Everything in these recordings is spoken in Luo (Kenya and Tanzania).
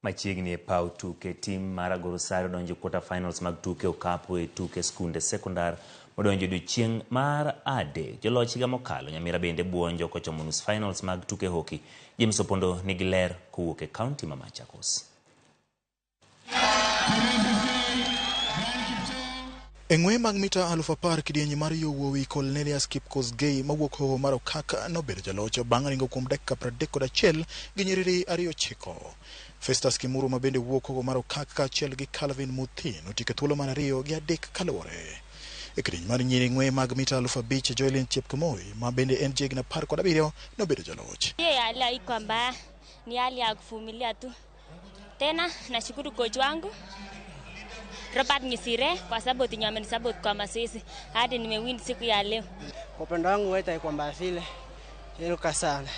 Machiegni e paw tuke, tim mar Agoro Sare odonjo e quarter finals mag tuke okapu e tuke skunde sekondar modonjo e odiechieng' mar adek. Joloch higa mokalo Nyamira bende buonjo kochomo nus finals mag tuke hockey. James Opondo nigi ler kowuok e kaunti ma Machakos. E ng'weye mag mita 10,000 kidieny mar yo wuowi Cornelius Kipkosgei mawuok Hoho mar Okak nobedo jaloch bang' ringo kuom dakika 31 gi nyiriri 29. Festus Kimuru ma bende wuok Hoho mar Okak kaachiel gi Calvin Muthi notieko e thuolo mar ariyo gi adek kaluwore. E kidieny mar nyiri ng'weye mag mita 5,000 Joyline Chepkemoi ma bende en jahigni 17 nobedo jaloch. Hali haikuwa mbaya, ni hali ya kuvumilia tu. Tena nashukuru coach wangu Robert Ngisire kwa sababu yenye amenisupport kwa mazoezi hadi nimewin siku ya leo. Kwa upande wangu weather haikuwa mbaya vile, iluka sana.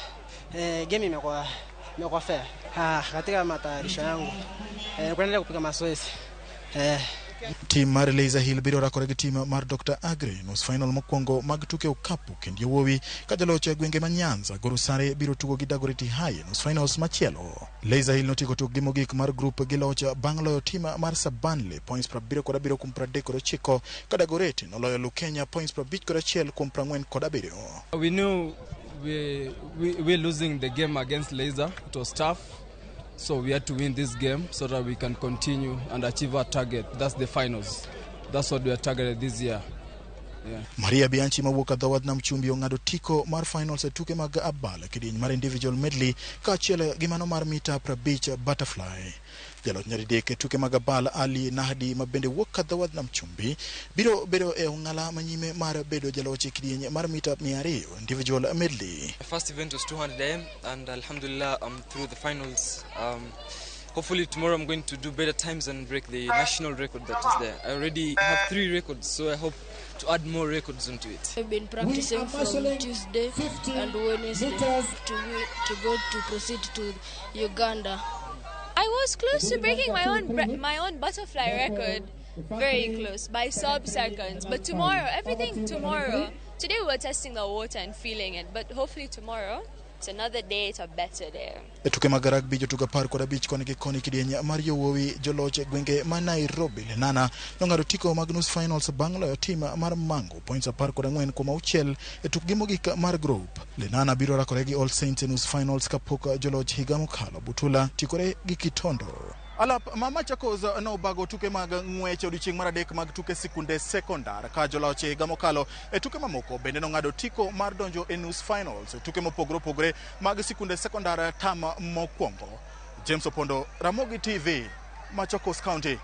Game imekuwa fair. Katika matayarisho yangu kuendelea kupiga mazoezi. Tim mar Laser Hill biro rakore gi tim mar Dr. Agri nus final mokwongo mag tuke okapu kendo yawuowi ka jaloch e gwenge ma Nyanza Goro Sare biro tugo gi Dagoretti High nus finals machielo. Laser Hill notieko tukgi mogik mar group gi loch bang' loyo tim mar Sabanle points 77 kuom 39 ka Dagoretti noloyo Lukenya points 51 kuom 47. We knew we're losing the game against Laser. It was tough. So we had to win this game so that we can continue and achieve our target. That's the finals. That's what we are targeted this year. Yeah. Maria Bianchi mawuok e dho nam chumbi ong'ado tiko mar finals e tuke mag abal kidieny mar individual medley kaachiel gi mano mar mita 50 butterfly. Jaloch nyadidek e tuke mag abal Ali Nahdi ma bende wuok e dho nam chumbi biro bedo e ong'ala manyime mar bedo jaloch e kidieny mar mita 200 individual medley. My first event was 200 AM and alhamdulillah I'm through the finals. Hopefully tomorrow I'm going to do better times and break the national record that is there. I already have 3 records, so I hope to add more records onto it. I've been practicing from Tuesday and Wednesday to go to proceed to Uganda. I was close to breaking my own butterfly record, very close by sub seconds. But tomorrow, everything tomorrow. Today we were testing the water and feeling it, but hopefully tomorrow it's another day, it's a better day. E tuke mag rugby jotugo 15 koni gi koni kidieny mar yowuowi joloch e gwenge ma Nairobi Lenana nong'ado tiko mag nus finals bang' loyo tim mar Mango points 14 kuom 6 e tukgi mogik mar group. Lenana biro rakore gi All Saints e nus finals kapok joloch higa mokalo Butula tikore gi Kitondo. Alap ma Machakos nobago tuke mag ng'wech odiochieng' mar adek mag tuke sikunde sekondar ka joloch higa mokalo e tuke mamoko bende nong'ado tiko mar donjo e nus finals e tuke mopogore opogore mag sikunde sekondar tam mokwongo. James Opondo, Ramogi TV, Machakos County.